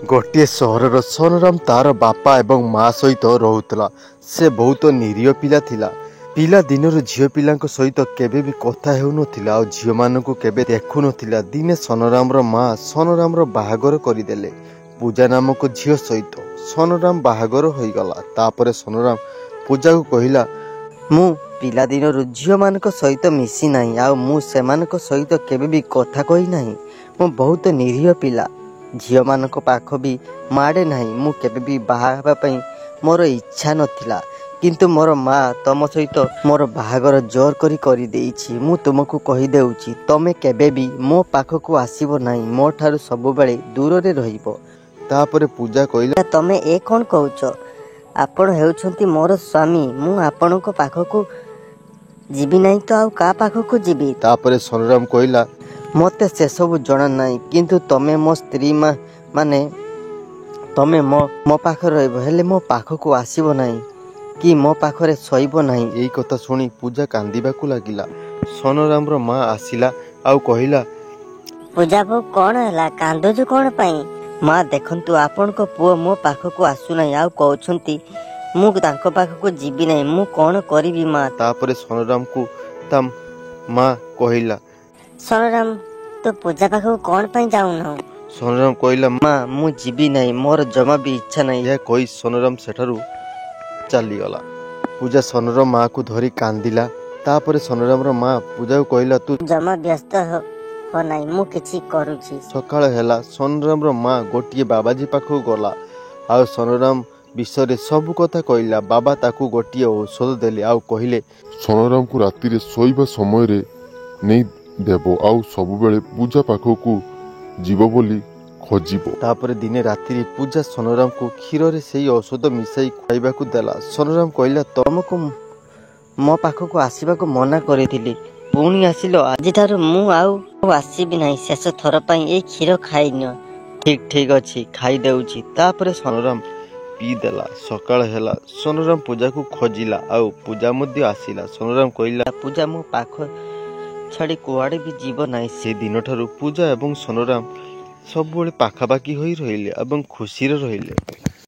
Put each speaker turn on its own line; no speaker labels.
ଗୋଟିଏ ସହରର ସନରାମ ତାର ବାପା ଏବଂ ମା ସହିତ ରହୁଥିଲା। ସେ ବହୁତ ନିରୀହ ପିଲା ଥିଲା। ପିଲା ଦିନରୁ ଝିଅ ପିଲାଙ୍କ ସହିତ କେବେ ବି କଥା ହେଉନଥିଲା ଆଉ ଝିଅମାନଙ୍କୁ କେବେ ଦେଖୁନଥିଲା। ଦିନେ ସନରାମର ମା ସନରାମର ବାହାଘର କରିଦେଲେ ପୂଜା ନାମକ ଝିଅ ସହିତ। ସନରାମ ବାହାଘର ହୋଇଗଲା। ତାପରେ ସନରାମ ପୂଜାକୁ କହିଲା,
ମୁଁ ପିଲାଦିନରୁ ଝିଅମାନଙ୍କ ସହିତ ମିଶି ନାହିଁ ଆଉ ମୁଁ ସେମାନଙ୍କ ସହିତ କେବେ ବି କଥା କହି ନାହିଁ। ମୁଁ ବହୁତ ନିରୀହ ପିଲା, ଝିଅମାନଙ୍କ ପାଖ ବି ମାଡ଼େ ନାହିଁ। ମୁଁ କେବେ ବି ବାହା ହେବା ପାଇଁ ମୋର ଇଚ୍ଛା ନଥିଲା, କିନ୍ତୁ ମୋର ମା ତମ ସହିତ ମୋର ବାହାଘର ଜୋର କରି କରିଦେଇଛି। ମୁଁ ତୁମକୁ କହିଦେଉଛି, ତମେ କେବେ ବି ମୋ ପାଖକୁ ଆସିବ ନାହିଁ, ମୋ ଠାରୁ ସବୁବେଳେ ଦୂରରେ ରହିବ।
ତାପରେ ପୂଜା କହିଲା,
ତମେ ଏ କ'ଣ କହୁଛ? ଆପଣ ହେଉଛନ୍ତି ମୋର ସ୍ୱାମୀ। ମୁଁ ଆପଣଙ୍କ ପାଖକୁ ଯିବି ନାହିଁ ତ ଆଉ କାହା ପାଖକୁ ଯିବି?
ତାପରେ ସନରାମ କହିଲା,
ମୋତେ ସେସବୁ ଜଣା ନାହିଁ, କିନ୍ତୁ ତମେ ମୋ ସ୍ତ୍ରୀ, ମା ମାନେ ତମେ ମୋ ପାଖରେ ରହିବ, ହେଲେ ମୋ ପାଖକୁ ଆସିବ ନାହିଁ କି ମୋ ପାଖରେ ଶୋଇବ ନାହିଁ।
ଏଇ କଥା ଶୁଣି ପୂଜା କାନ୍ଦିବାକୁ ଲାଗିଲା। ସନରାମର ମା ଆସିଲା ଆଉ କହିଲା,
ପୂଜା ବୋଉ, କ'ଣ ହେଲା? କାନ୍ଦୁଛୁ କ'ଣ ପାଇଁ?
ମା, ଦେଖନ୍ତୁ, ଆପଣଙ୍କ ପୁଅ ମୋ ପାଖକୁ ଆସୁନାହିଁ ଆଉ କହୁଛନ୍ତି ମୁଁ ତାଙ୍କ ପାଖକୁ ଯିବି ନାହିଁ। ମୁଁ କ'ଣ କରିବି ମା?
ତାପରେ ସନରାମକୁ ତା ମା କହିଲା,
ସନରାମ, ତୁ ପୂଜା ପାଖକୁ କ'ଣ ପାଇଁ ଯାଉନାହୁଁ?
ସନରାମ କହିଲା,
ମା, ମୁଁ ଯିବି ନାହିଁ, ମୋର ଜମା ବି ଇଚ୍ଛା ନାହିଁ।
ଏହା କହି ସନରାମ ସେଠାରୁ ଚାଲିଗଲା। ପୂଜା ସନରାମ ମାକୁ ଧରି କାନ୍ଦିଲା। ତାପରେ ସନରାମର ମା ପୂଜାକୁ କହିଲା, ତୁ
ଜମା ବ୍ୟସ୍ତ ହୋ ନାହିଁ, ମୁଁ କିଛି କରୁଛି।
ସକାଳ ହେଲା। ସନରାମର ମା ଗୋଟିଏ ବାବାଜୀ ପାଖକୁ ଗଲା ଆଉ ସନରାମ ବିଷୟରେ ସବୁ କଥା କହିଲା। ବାବା ତାକୁ ଗୋଟିଏ ଔଷଧ ଦେଲେ ଆଉ କହିଲେ,
ସନରାମକୁ ରାତିରେ ଶୋଇବା ସମୟରେ ନେଇ ଦେବ ଆଉ ସବୁବେଳେ ପୂଜା ପାଖକୁ ଯିବ ବୋଲି ଖୋଜିବ।
ତାପରେ ଦିନେ ରାତିରେ ପୂଜା ସନରାମକୁ କ୍ଷୀରରେ ସେଇ ଔଷଧ ମିଶାଇ ଖାଇବାକୁ ଦେଲା। ସନରାମ କହିଲା,
ତମକୁ ମୋ ପାଖକୁ ଆସିବାକୁ ମନା କରିଥିଲି, ପୁଣି ଆସିଲ?
ଆଜିଠାରୁ ମୁଁ ଆଉ ଆସିବି ନାହିଁ। ଶେଷ ଥର ପାଇଁ ଏଇ କ୍ଷୀର ଖାଇନିଅ।
ଠିକ ଅଛି, ଖାଇଦେଉଛି।
ତାପରେ ସନରାମ ପିଇଦେଲା। ସକାଳ ହେଲା। ସନରାମ ପୂଜାକୁ ଖୋଜିଲା ଆଉ ପୂଜା ମଧ୍ୟ ଆସିଲା। ସନରାମ କହିଲା,
ପୂଜା, ମୋ ପାଖ ଛାଡ଼ି କୁଆଡ଼େ ବି ଯିବ ନାହିଁ।
ସେ ଦିନଠାରୁ ପୂଜା ଏବଂ ସନରାମ ସବୁବେଳେ ପାଖାପାଖି ହୋଇ ରହିଲେ ଏବଂ ଖୁସିରେ ରହିଲେ।